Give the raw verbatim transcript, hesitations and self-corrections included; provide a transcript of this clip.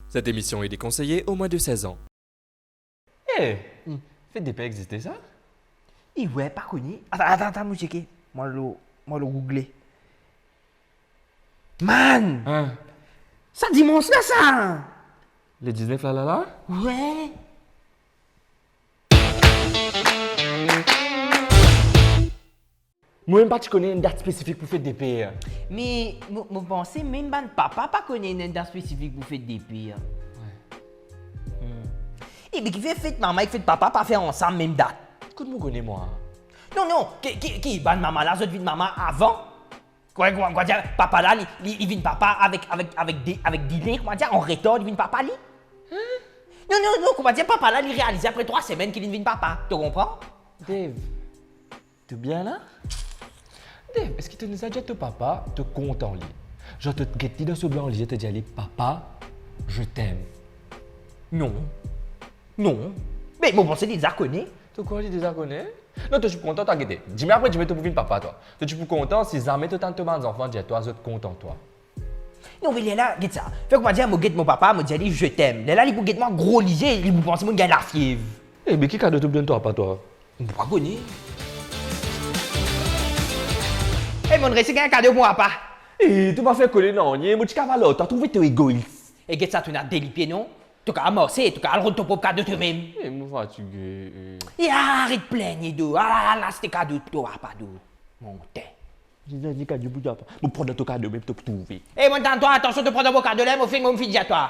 Cette émission est déconseillée aux moins de seize ans. Eh, hmm, fet de per existe sa? I we, pa kone. Atann, atann, atann, mo cheke. Mo al, mo al google. Man! Hein? Sa dimans la sa! Le diznef la, la, la? We. Mo mem pa ti kone enn dat spesifik pou fet de per. Me mo, mo panse mem bann papa pa kone enn dat spesifik pou fet de per. We. Hmm. Epi kifer fet mama ek fet papa pa fer ansam mem dat? Kot mo kone mwa? Non, non, ki, ki, ki bann mama la, zot vinn mama avan? Kouma, kouma, kouma dir, papa la, li, li, li vinn papa avek, avek, avek de, avek delay, kouma dir, an retar, li vinn papa, li? Hein? Non, non, non, kouma dir, papa la, li realize apre trwa semenn ki li vinn papa, to konpran? Dave, to bien la? Dave, eski to neza dir to papa to kontan li? Zan to get li dan so blan lizie, to dir li, "Papa, je t'aime." Non. Non. Me mo panse li deza kone. To krwar li deza kone? Non, to ti pou kontan, ta gete. Dime apre dime to pou vinn papa, twa. To ti pou kontan si zame to tann to bann zanfan dir twa zot kontan twa. Non, me lerla, get sa. Fer kouma dir, mo get mo papa, mo dir li, "Je t'aime." Lerla, li pou get mwa gro lizie, li pou panse mo gagn lafiev. Eh, be ki kado to pou donn to papa, twa? Mo pa kone. Eh, mo resi gagn kado pou mo papa. Eh, to pa fer kole nanye, mo ti kav al ar twa, trouve to egois. E get sa, to ena de lipie, non? To kav marse, to kav al rod to prop kado to mem. Eh, mo fatige, eh. E aret plengne do. Ala, ala, se kado to papa do. Monte. Li dir kado pou twa. Mo pran dan to kado mem, to pou trouve. Eh, mo tann twa, atansion, to pran dan mo kado la, mo finn, mo finn dir twa.